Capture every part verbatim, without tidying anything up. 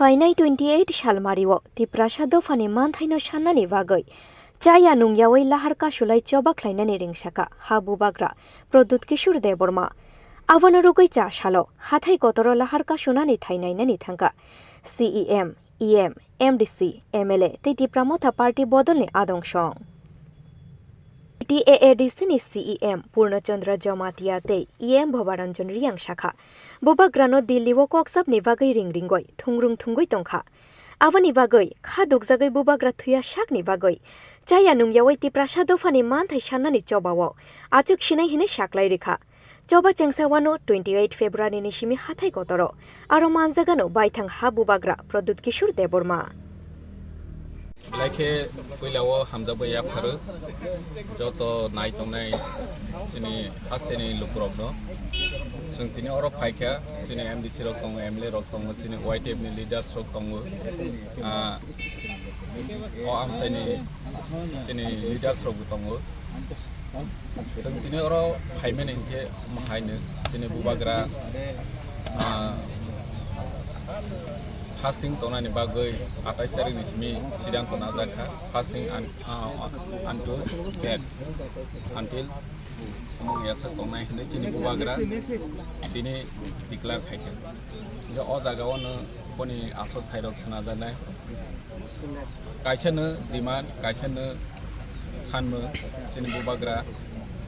Phainai twenty eight salmario Tiprasa dophani manthaino sannani bagwi chaya nungyawi lahar kasulai choba khlainani ringsakha ha bubagra Pradyut Kishore Debbarma. Abono rwgwi cha salo hathai kotoro lahar kasunani thai nainani thangkha C E M, E M, M D C, M L A tei Tipra Motha Party bodolni adongshong. T A A D C ni C E M Purno Chandra Jamatia tei E M Bhobaranjan Riyang sakha, bubagrano Delhi o koksapni bagwi ring ringwi thungrung thungwi tongkha. Aboni bagwi kha dukjagwi bubagra thwiya sakni bagwi chaya nungyawi Tiprasa dophani manthai sannani chobao achuk sinai hinwi saklai rikha. Choba chengsa wano twenty eight February ni simi hathai kotoro aro manjagano baithang ha bubagra Pradyut Kishore Debbarma. Belai khe puila o hamjakbai yapharwi joto nai tongnai chini hasteni lukurokno. Chwng tini oro phaikha, chini M D C rok tongo, M L A rok tongo, chini Y T F ni leaders rok tongo. Ah, o amchaini chini leaders rok bo tongo. Chwng tini oro phaimani hinkhe omo haino chini bubagra, ah, fasting tongnani bagwi atais tarikni simi siddhanto najakha. Fasting an-, ah, unto death, until omo wngya sak tongnai hinwi chini bubagra tini declare khaikha. Hinkhe o jagao no boni aswk thairok swnajaknai. Kaisa no demand, kaisa no sanmung, chini bubagra,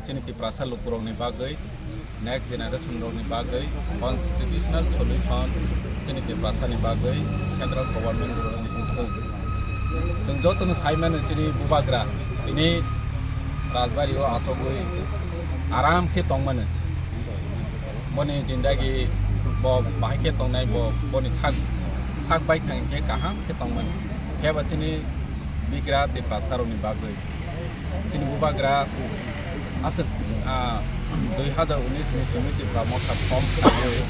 chini Tiprasa lukurokni bagwi, next generation rokni bagwi, constitutional solution, chini Tiprasani bagwi, central government rokni wngthung. Chwng jotono sai mano chini bubagra, tini Rajbari o asogwi aram khe tongmano. Boni jindagi bo bahai khe tongnai, bo boni sak, sak bai thang khe kaham khe tongmani. Phiya ba chini bigra Tiprasa rokni bagwi chini bubagra aswk, ah, dui hazar unis ni simi Tipra Motha form khlaiwi,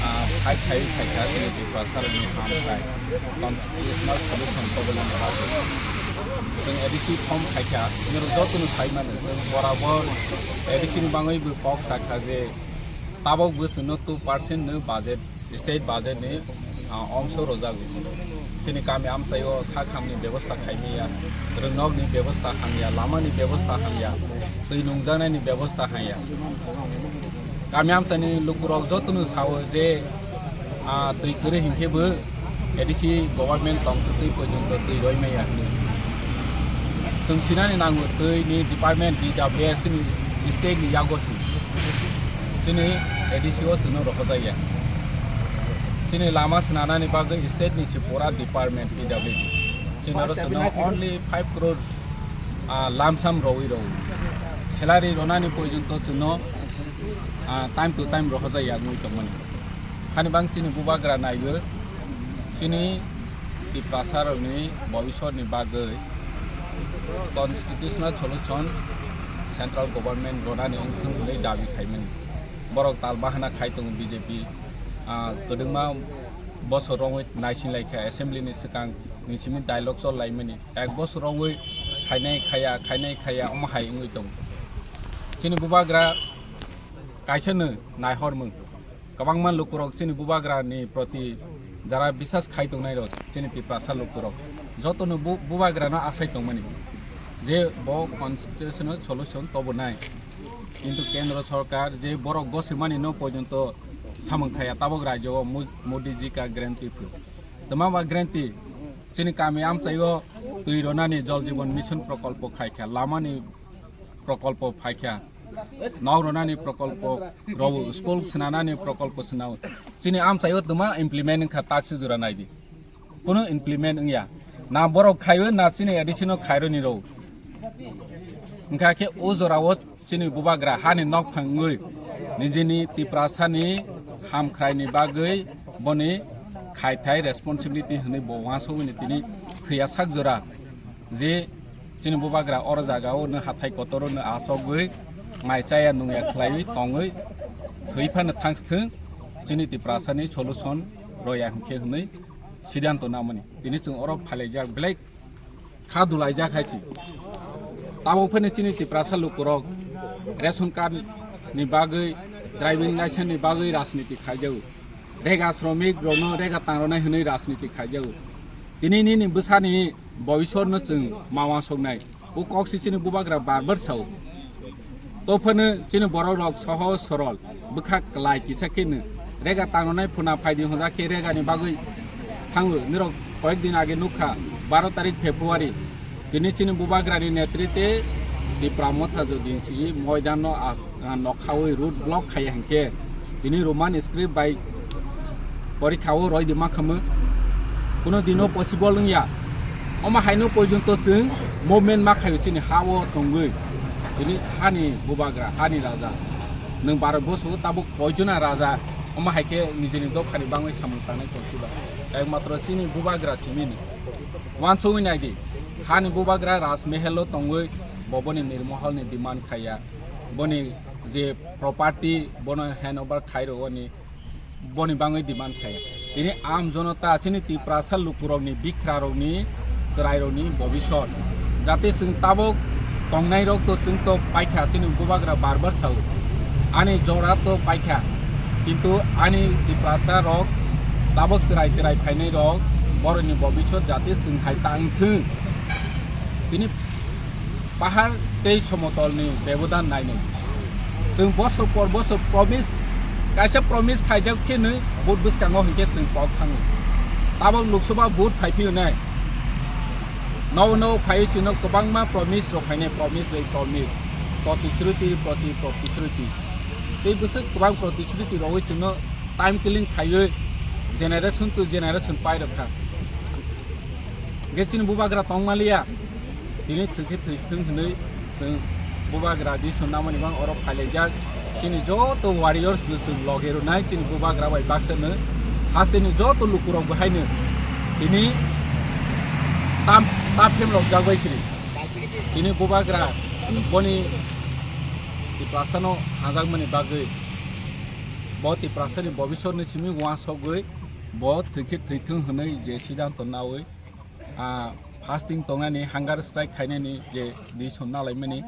ah, fight khai khai kha chini Tiprasa rokni hamkrai constitutional solution tobonani bagwi. Chwng A D C form khai kha, nirok jotono sai mano, chwng borabor A D C ni bagwi bo kok sa kha je tabok bo chwngno two percent no budget, state budget ni, ah, ongso rwjago. Chini kami amchaio sak hamni bebosta khaimaya, rwngnokni bebosta hamya, lamani bebosta hamya, twi nungjaknaini bebosta hamya. Kami amchaini lukurok jotono sao je, ah, twi kwrwi hinkhe bo A D C government tongtwtwi porjonto twi roimaya hinwi. Chwng sinani nango twi ni department D W S ni state ni yago si. Chini A D C o chwngno rohorjakya. Chini lama swnanani bagwi state ni si pura department P W D. Chini oro chwngno only five crore, ah, lump sum rowi rw. Salary ronani porjonto chwngno, ah, time to time rohorjakya wngwi tongmani. Hani bang chini bubagra naiwi chini Tiprasa rokni bobiswrni bagwi constitutional solution central government ronani wngthung hwnwi dabi khaimani. Borok tal bahana khai tongo B J P, ah, kwdwngma bosor rogwi naising laikha assembly ni swkang ni simi dialogue chol laimani. Ek bosor rogwi khainai khaya, khainai khaya omo hai wngwi tongo. Chini bubagra kaisa no naihormung. Kwbangma lukurok chini bubagrani proti jara bisas khai tongnairok chini Tiprasa lukurok jotono bu-, bubagrano asai tongmani je bo constitutional solution tobonai. Kintu kendro sorkar je borok gosimanino porjonto samung khaya tabok rajyo o Mo-, Modi ji ka guarantee phu. Tama ba guarantee chini kami amchaio twi ronani Jal Jeevan Mission prokolpo khaikha, lamani prokolpo phaikha, nok ronani prokolpo rw, school swnanani prokolpo swnao. Chini amchaio tuma implement wngkha taksi jora naidi. Kunu implement wngya. Na borok khaiwi na chini A D C no khaironi rw. Wngkha khe o jorao chini bubagra hani nok phangwi nijini Tiprasani hamkhraini bagwi boni khaithai responsibility hwnwi bo uansugwini tini thwiya sak jora. Je chini bubagra oro jagao no hathai kotoro no asogwi mai chaya nungya khlaiwi tongwi thwi phano thangsthwng chini Tiprasani solution roya hinkhe hwnwi siddhanto namani. Tini chwng oro phailaijak belai kha dulaijak hai chi. Tabuk phano chini Tiprasa lukurok ration card ni bagwi, driving license ni bagwi rajniti khaijago. Rega sromik rokno rega tangrwnai hwnwi rajniti khaijago. Tini nini bwsani bobisor no chwng mawa soknai. O kok si chini bubagra bar bar sao. Tophano chini borok rok sohoj sorol, bwkha kwlai kisa khe no rega tangrwnai phuna phaidi honja khe regani bagwi thango. Nirok koyek din age nukha, baro tarik February, tini chini bubagrani netrite Tipra Motha jodi si moidan no as-, ah, nokhawi road block khaiya hinkhe tini Roman script bai porikha o roi di ma khamu. Kuno dino possible wngya. Omo haino porjonto chwng movement ma khayo chini ha o tongwi. Tini hani bubagra, hani raja. Nwng Bharat boso tabuk koijona raja. Omo hai khe nijini dophani bangwi samung tangnai tongsiba. Ekmatro chini bubagra simini. Wansugwi naidi. Hani bubagra Raj Mahal o tongwi boboni nirmohol ni demand khaiya. Boni je property bono hand over khairo oni. Boni bangwi demand khaio. Tini am jonota chini Tiprasa lukurokni bikrarokni chwrairokni bobisot. Jate chwng tabuk tongnairok to chwng to paikha chini bubagra bar bar sao. Ani jora to paikha. Kintu ani Tiprasa rok tabuk chwrai chwrai phainairok borokni bobisot jate chwng hai tang thung. Tini pahar tei somotolni bebodan nainai. Chwng bosor por bosor promise, kaisa promise khaijak khe nwi vote bwskango hinkhe chwng kok thango. Tabuk Lok Sabha vote phai phiyonai. Nogo nogo phaiwi chwngno kwbangma promise rok phainai, promise bai promise. Protishruti, proti, protishruti. Tei bwswk kwbang protishruti rogwi chwngno time killing khaiwi generation to generation pai rwkha. Hinkhe chini bubagra tongmaliya, tini thwikhe thwisithwng hwnwi chwng bubagra di swnamani bang oro phailaijak. Chini joto warriors bo chwng loge rwnai chini bubagra bai baksa no hasteni joto lukurok bo haino tini tam, tam phemlokjak bai chini. Tini bubagra boni Tiprasano hanjakmani bagwi bo Tiprasani bobisotni simi uansukgwi bo thwikhe thwithwng hwnwi je siddhanto naui. Ah, fasting tongnani, hunger strike khainani je decision nalaimani,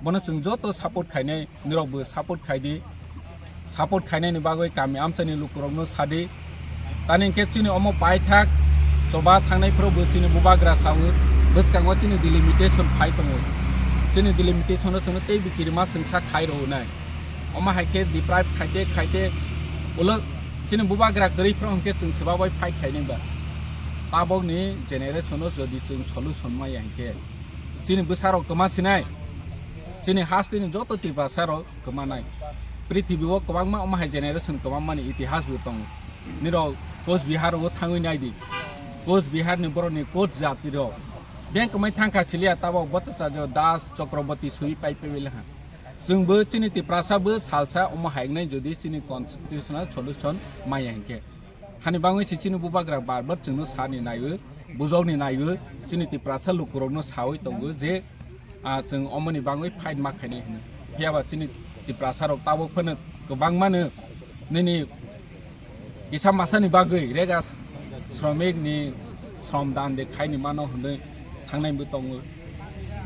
bono chwng joto support khainai, nirokbo support khaidi, support khainani bagwi kami amchaini lukurokno sadi. Tani hinkhe chini omo paithak choba thangnai phuru bo chini bubagra sawi bwskango chini delimitation phai tongo, chini delimitation o chwngno teibo kirima chwngsa khai rwnai. Omo hai khe deprive khaite khaite ulo chini bubagra kwrwi phano hinkhe chwng swbabai fight khainai ba. Tabokni generation o jodi chwng solution maya hinkhe chini bwsarok kwma sinai, chini hasteni joto Tiprasarok kwmanai. Prithibi o kwbangma omo hai generation kwmamani itihas bo tongo. Nirok Coach Bihar o thangwi naidi. Coach Bihar ni borokni coach jati rok beng kwmai thangkha siliya tabok Bhattacharya Das Chakraborty sui pai pai laha. Chwngbo chini Tiprasa bo salsa omo hai wngnai jodi chini constitutional solution maya hinkhe. Hani bangwi se chini bubagra bar bar chwngno sani naiwi, bujokni naiwi, chini Tiprasa lukurokno sawi tongo je, ah, chwng omoni bangwi fight ma khainai hwnwi. Phiyaba chini Tiprasa rok tabuk phano kwbangmano nini kisa masani bagwi rega sromik ni srom dan de khaini mano hwnwi thangnai bo tongo.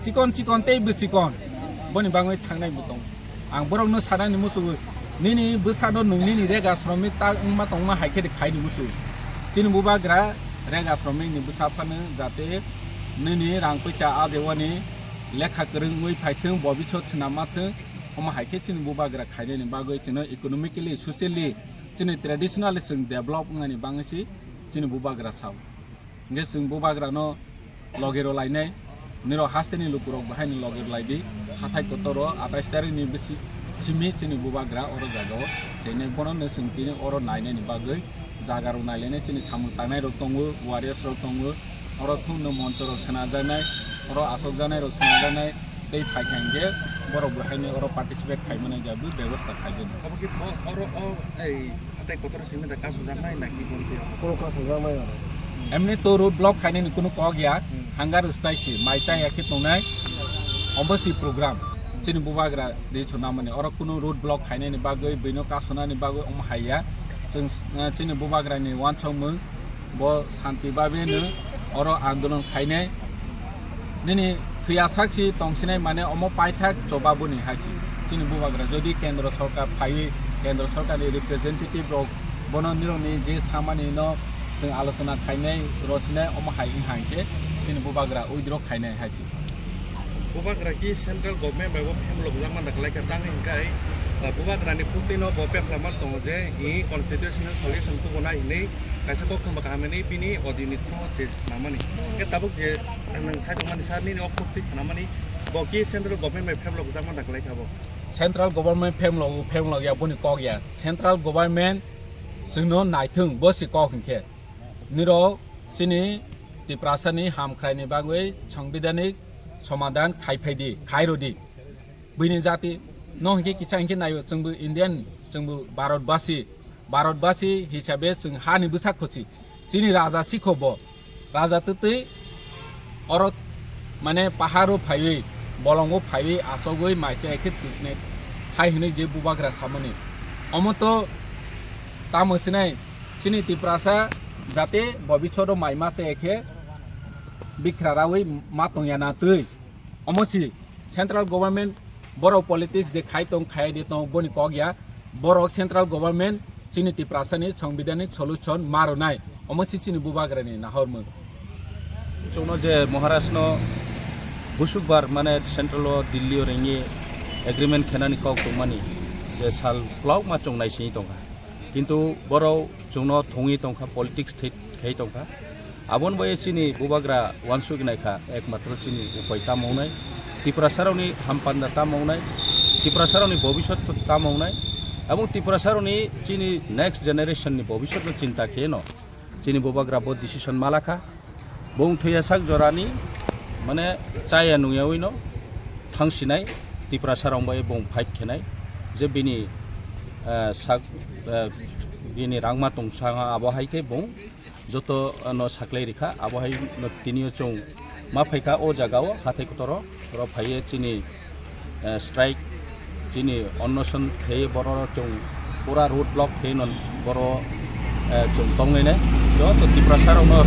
Chikon chikon tei bwchikon boni bangwi thangnai bo tongo. Ang borokno sanani muchungo, nini bwsano nwng nini rega sromik ta wngma tongma hai khe khaini muchungo. Chini bubagra rega sromik ni bwsa phano jate nini rang puisa ajewani lekha kwrwngwi phaithwng, bobisot swnamma thwng, omo hai khe chini bubagra khainani bagwi chwngno economically, socially, chini traditionally chwng develop wngnani bangwi se chini bubagra sao. Hinkhe chwng bubagrano loge rw lainai, nirok hasteni lukurok bo haino loge rw laidi. Hathai kotoro atais tarikni bisi simi chini bubagra oro jagao chenai, bono no chwng tini oro nainani bagwi jaga rok nailainai, chini samung tangnai rok tongo, warriors rok tongo, oro thungno moncho rok swnajaknai, oro asokjaknai rok swnajaknai. Tei phaikha hinkhe borok bo haino oro participate khaimani jagwi bebosta khaijani. Obo khe bo-, oro o, ei, hatai kotor simi da kasu jaknai na ki boni khe? Kunu kasu jaknai oro. Emni to road block khainani kunu kok ya, Hmm. Hunger strike si, mai chaya khe tongnai, obo si program. Chini bubagra di sunamani, oro kunu road block khainani bagwi, buino kasunani bagwi omo hai ya. Chwng, eh, chini bubagrani uansukmung, bo santi babeno oro andolon khainai. Nini thwiya sakchi tongsinai mane omo paithak chobaboni haisi. Chini bubagra jodi kendro sorkar phaiwi, kendro sorkarni representative rok Bono nirokni je samani no chwng alochona khainai, rosinai, omo hai wngkha hinkhe chini bubagra withdraw khainai hai se. Bubagra ki central government bai bo phemlokjakma da kwlaikha, tang hinkhe, ah, bubagrani phuti no bo pepla ma tongo je i constitutional solution tubunai hinwi kaisa kok thumba kaham hinwi bini odini through je khnamani. Khe tabuk je nwng sai tongmani sir nini o phuti khnamani bo ki central government bai phemlokjakma da kwlaikha bo. Central government phemlogo, phemlok ya boni kok ya. Central government chwngno naithwng, bo se kok hinkhe. Nirok chini Tiprasani hamkhraini bagwi sangbidhanik somadhan khai phaidi, khai rwdi. Buini jati no hinkhe kisa hinkhe naio, chwngbo Indian, chwngbo Bharatbasi, Bharatbasi hisabe chwng hani bwsa khochi. Chini raja sikho bo. Raja twtwi oro mane paharo phaiwi, bolongo phaiwi, achogwi mai chai khe thwisinai hai hwnwi je bubagra samani. Omo to tamo sinai chini Tiprasa jate bobishoto mai ma chai khe bikra rawi ma tongya na twi. Omo si central government borok politics de khai tong, khai de tong, boni kok ya. Borok central government chini Tiprasani sangbidhanik solution ma rwnai. Omo si chini bubagrani nahormung. Chwngno je Maharashno busukbar mane central o Delhi o ringwi agreement khenani kok tongmani je sal kwlok ma chwng naisingwi tongkha. Kintu borok chwngno thungwi tongkha, politics thwi-, khai tongkha. Aboni bai chini bubagra uansuk naikha, ekmatro chini upai tamo wngnai, Tiprasarokni hampanda tamo wngnai, Tiprasarokni bobisot tamo wngnai, abong Tiprasarokni chini next generation ni bobisotno chinta kheno chini bubagra bo decision malakha. Bung thwiya sak jorani, mane, chaya nungyawi no thangsinai, Tiprasa rok bai bung fight khenai, je bini, eh, sak, eh, bini rangma tong sanga abo hai khe bung joto, eh, no saklai rikha, abo hai no tini o chwng ma phaikha o jaga o hathai kotoro, oro phaiye chini eh, strike, chini onnoson khe borok chwng pura road block khe non borok, eh, chwng tongnai nai. Joto Tiprasa rokno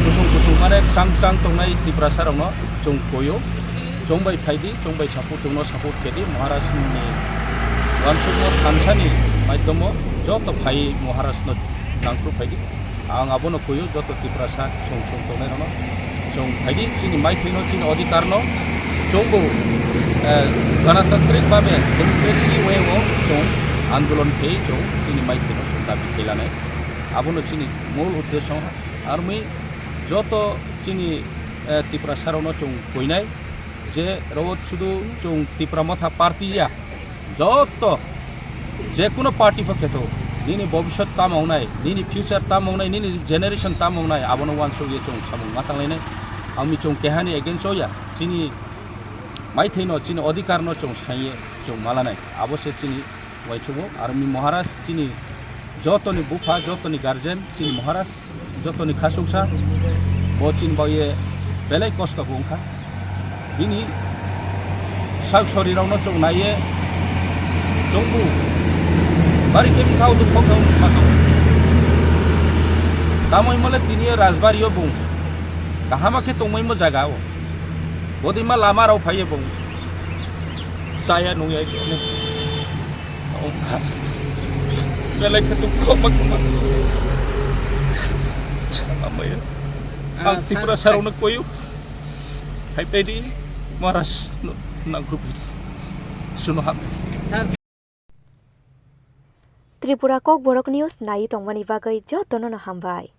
kusung kusung mane chang chang tongnai Tiprasa rokno chwng koyo, chwng bai phaidi, chwng bai support, chwngno support khedi Maharaj ni uansukmo thansani maidhomo joto phai Maharaj no nangkru phaidi. Ang abono kuyu joto Tiprasa song song tongnai rokno. Chwng phaidi chini maithaino chini odhikarno chwngbo, eh, ganatantrik babe democracy way o chwng andolon khei chwng chini maithaino chwng dabi khei lanai. Abono chini mul uddesyo armi joto chini, eh, Tiprasa rokno chwng kuinai. Je rok sudu chwng Tipra Motha party ya, joto je kuno party pho kheto, nini bobisot tamo wngnai, nini future tamo wngnai, nini generation tamo wngnai, abono uansuk ye chwng samung ma tanglainai. Ang mi chwng kehani against o ya, chini maithaino, chini odhikarno chwng saiye chwng malanai, abo se chini uaisukgo. Aro mi Maharaj chini jotoni bupha, jotoni guardian, chini Maharaj jotoni khasuksa, bo chini bagwi belai kosto bo wngkha. Bini sak sori rokno chwng naiye chwngbu bari khe wngkha o dukho khe wngkha. Tamo himole tini rajbari o bung kahama khe tongmaimo jaga o. Bodima lama rok phaiye bung chaya nungya. Belai khe dukhu ma kwma. Amaya. Ang Tiprasa rokno koyu. Hai pedi Maharaj no nangkrupi. Suno hap. Tripura Kokborok News nai tongmani bagwi jotono no hambai.